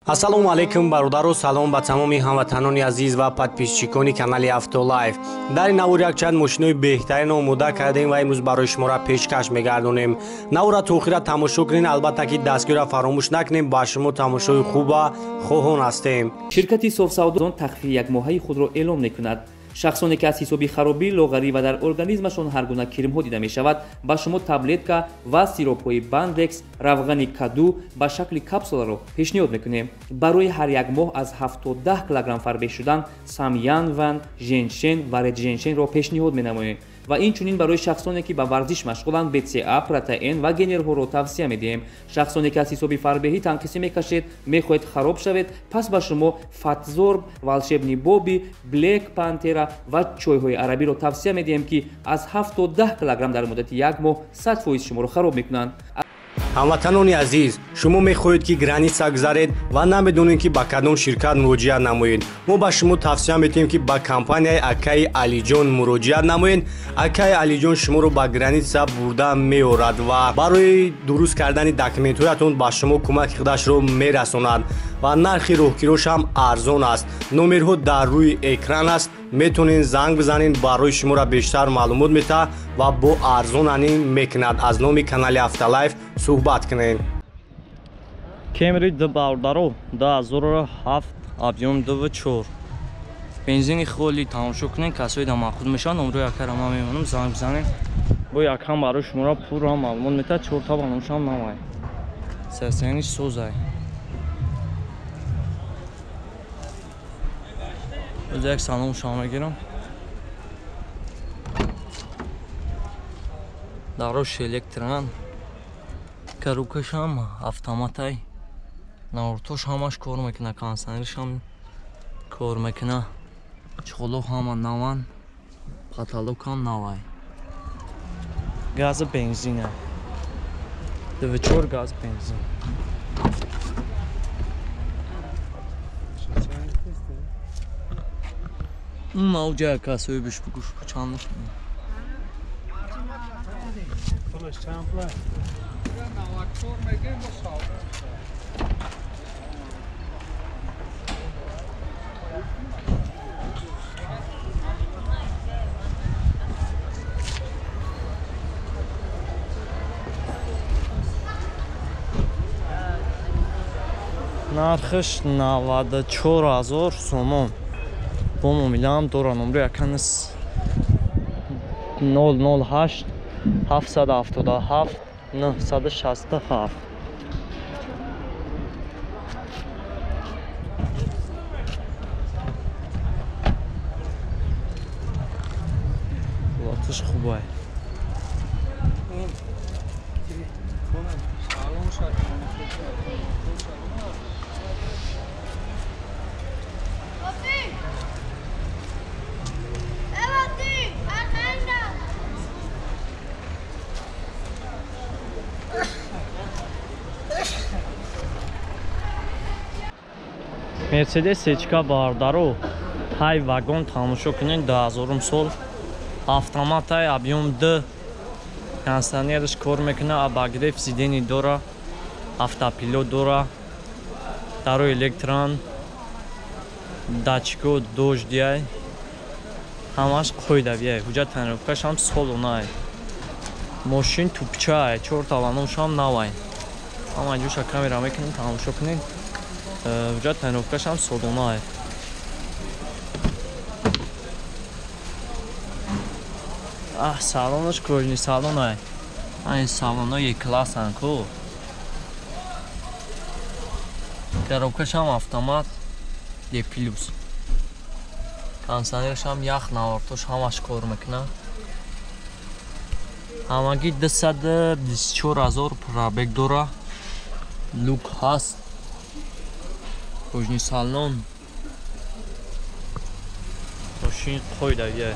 Ассалому алайкум бародару, салом ба тамоми ҳамватанони азиз ва подписчикони канали Автолайф. Дар ин навор якчанд мошинои беҳтарин омода кардем ва имрӯз барои шуморо пешкаш мегардонем. Навора то охира тамошо кунед, албатта ки дастгирро фаромӯш накунем. Ба шумо тамошои хуба хоҳон ҳастем. Ширкати Софсавдон тахфифи якмоҳаи худро эълон мекунад. Шахсоне ки аз ҳисоби харобӣ, лоғарӣ ва дар организмашон ҳар гуна кирмҳо дида мешавад, ба шумо таблетка ва сиропҳои Бандекс, равғани каду ба шакли капсуларо пешниҳод мекунем. Барои ҳар як моҳ аз 7 то 10 килограмм фарбеҳ шудан Самянван, Женшен ва Редженшенро пешниҳод менамоем. Ва инчунин барои шахсоне ки ба варзиш машғуланд, БЦА, протеин ва генерҳоро тавсия медиҳем. Шахсоне ки аз ҳисоби фарбеҳӣ танқисӣ мекашед, мехоҳед хароб шавед, пас ба шумо Фатзорб, Волшебный Боби, Блек Пантера ва чойҳои арабиро тавсия медиҳем, ки аз 7 то 10 килограмм дар муддати як моҳ 100% шуморо хароб мекунанд. Ҳамватанони азиз, шумо мехоҳед ки граница гузаред ва намедонед ки ба кадом ширкат муроҷиат намоед. Мо ба шумо тавсия медиҳем ки ба компанияи Акаи Алиҷон муроҷиат намоед. Акаи Алиҷон шуморо ба граница бурда меорад ва барои дуруст кардани документҳоятон ба шумо кӯмаки худашро мерасонад ва нархи роҳкирош ҳам арзон аст. Номерҳо дар рӯи экран аст, метавонед занг бизанед, барои шуморо бештар маълумот метаҳад ва бо арзонанӣ мекунад. Аз номи канали Автолайф суҳбат кунед. Кемри ду бародаро 2007 объем 2.4 бензини холи тамошо кунед, касои да маъқул мешаванд, номрои акара ман мемонам, занг бизанед. Бо якам барои шуморо пурра маълумот метаҳад, чорта ба номшам намай. Сарсаниш созай. Оз як салом шумо мегирам. Дарош электран, коробкашам автоматай, навортош ҳамаш кор мекуна, кондиционершам кор мекуна, чоло ҳама наван, потолокам навай. Газа бензина, 2.4 газ бензин. Мавҷа касои биш бигӯш чанд. Нархиш 94,000 сомон. Бо муомилаам дора. Номри аканис 008 777 967. Латиш хубай. Мерседес сечка бародаро ҳай вагон тамошо кунед, 2000 сол автоматай, объем 2, кондиционерш кор мекуна, обогрев сидений дора, автопилот дора, дарои электран, датчико дождиай, ҳамаш қоидавиай, ҳуҷҷат тонировкаш ҳам солонай. Мошин тупчаай, чор таланошам навай. Ҳама ҷоша камера мекунем, тамошо кунед. Ҳуҷҷат тонировкаш ҳам солонай. Аҳ, салонаш кожни салонай. Айн салонои классан ку. Коробкаш ҳам автомат D+. Кондиционераш ҳам ях, навортош ҳамаш кор мекунад. Ҳамагӣ 224,000 пробег дора. Люк ҳаст. Кожни салон. Мошин қоидавия.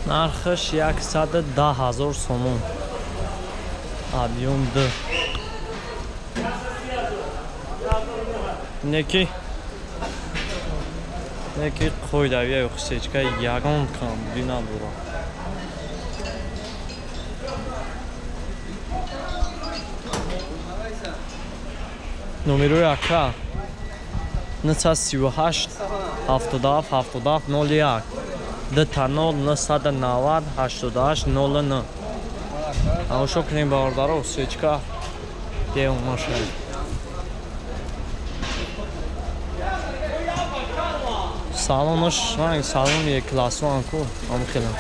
Нархаш 110 000 сомон. Объем 2. Неки қойдавия хусечка ягон камбудӣ надора. Номерои ака 938 77 77 01 2 0 990 88 09. Тамошо кунем бародаро, сечка деомаша. Салонаш ранг салон як классу анку ам хелам.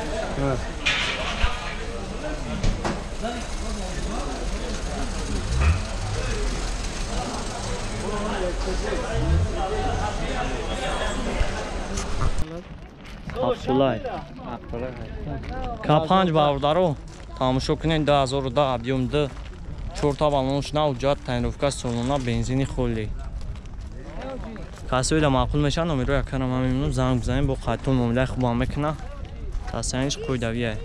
Ҳафтулай. К5 бародаро тамошо кунед 2010 объем 2 чорта баллонш нав ҷат тонировка солона бензини холӣ. Касоида маъқул мешавад номерои акара ман мемонам, занг бизанем, бо қайтон муомилаи хубам мекуна. Тасаниш қойдавия.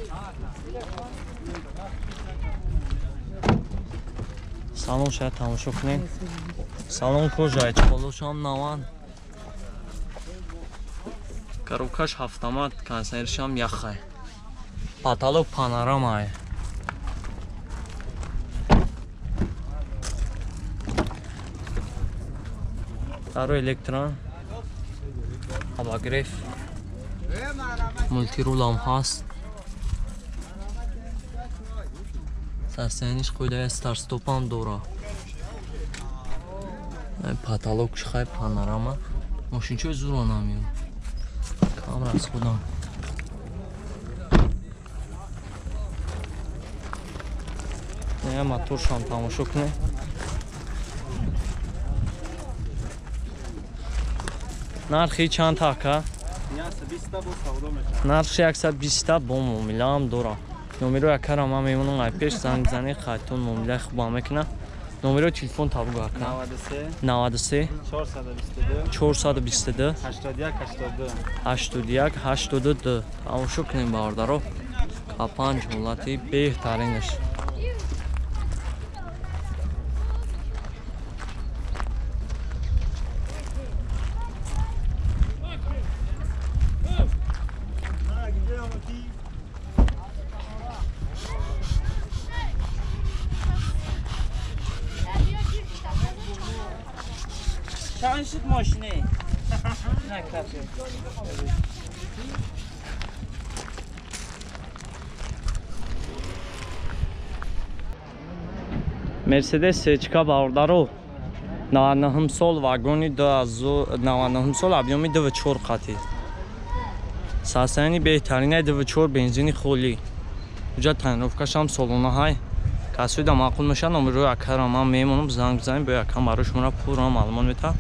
Салон шояд тамошо кунед. Салон кожа чқолошам наван. Коробкаш ҳафтамат, кондиционершам яхай. Потолок панорамай. Таро электрон, обогрев, мултирулам ҳаст. Сарсаниш қойдая старстопам дора. Потолок шхай панорама. Мошинчои зуро намеёд. Камера аз худам. Я моторшам тамошо кунед. Нархи чанд така? Нархи 120 бо муомилаам дора. Номерои акара ман мемонам, ай пеш занг бизанед, қайтон муомилаи хубам мекуна. Номерои телефон табугу ака. 93 422 81 82 81 82. Тамошо кунем бародаро. К5 ҳолати беҳтаринаш. چند شد ماشینه؟ نه کافی. Мерседес сечка бародаро 99 сол вагони 2099 сол объеми 2.4 қати. Сасани беҳтаринаи 2.4 бензини холӣ. Уҷа тонировкашам солона ҳай. Касоида маъқул мешавад номерои акара ман мемонам, занг бизанем, бо якам барои шуморо пурра маълумот метаҳам.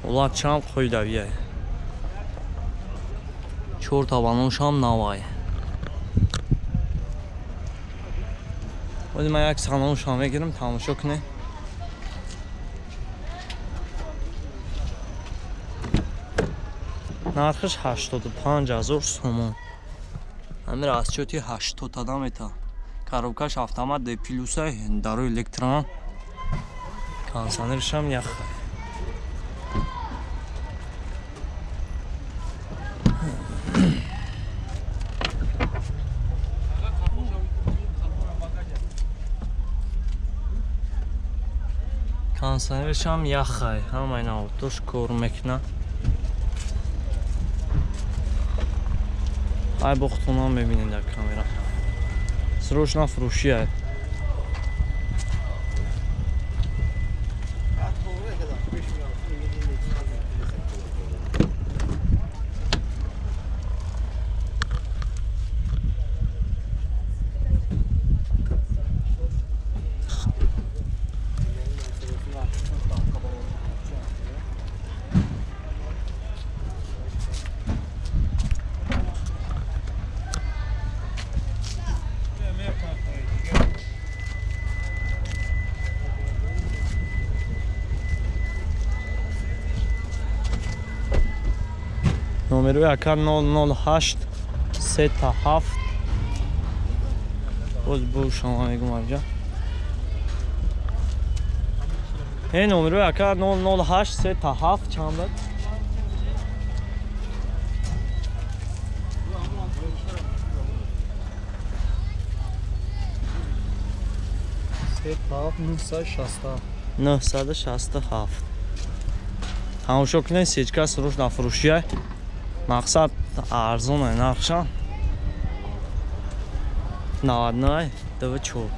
Ҳолатшам қоидавия. Чорта баллоншам навай. Оди ман як салоншам мегирам, тамошо кунед. Нархиш 85 000 сомон. Ҳамин расчёти 80 тада мета. Коробкаш автомат Д плюсай, дарои электрон. Кондиционершам яхай. Кондиционершам яхай. Ҳамаи навотош кор мекуна. Ай бохтонам мебинед дар камера. Срочно фурӯшӣ ай. Номерои ака 008 3 та 7. Боз бу шумо мегум аҷа. Ин номеро ака 008 3 та 7 чанд буд? Се та 7 967. 967. Тамошо кунед, сечка суруш нафурӯшия. Мақсад арзон нархшам. 99 24.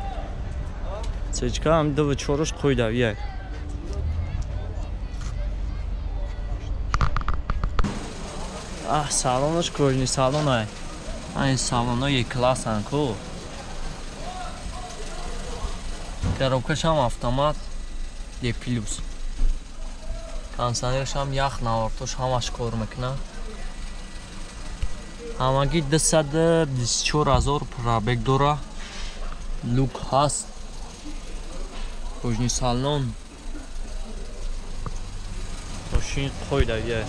Сечка ҳам 24-ш қӯйдавияй. Аҳ, салонаш кожни салон ай. Айн салоно як классан ку. Коробкаш ҳам автомат Д плюс. Кондиционераш ҳам ях навортош ҳамаш кор мекунад. Ҳамагӣ 224 000 пробег дора. Люк ҳаст. Кожни салон. Мошин қойдавия.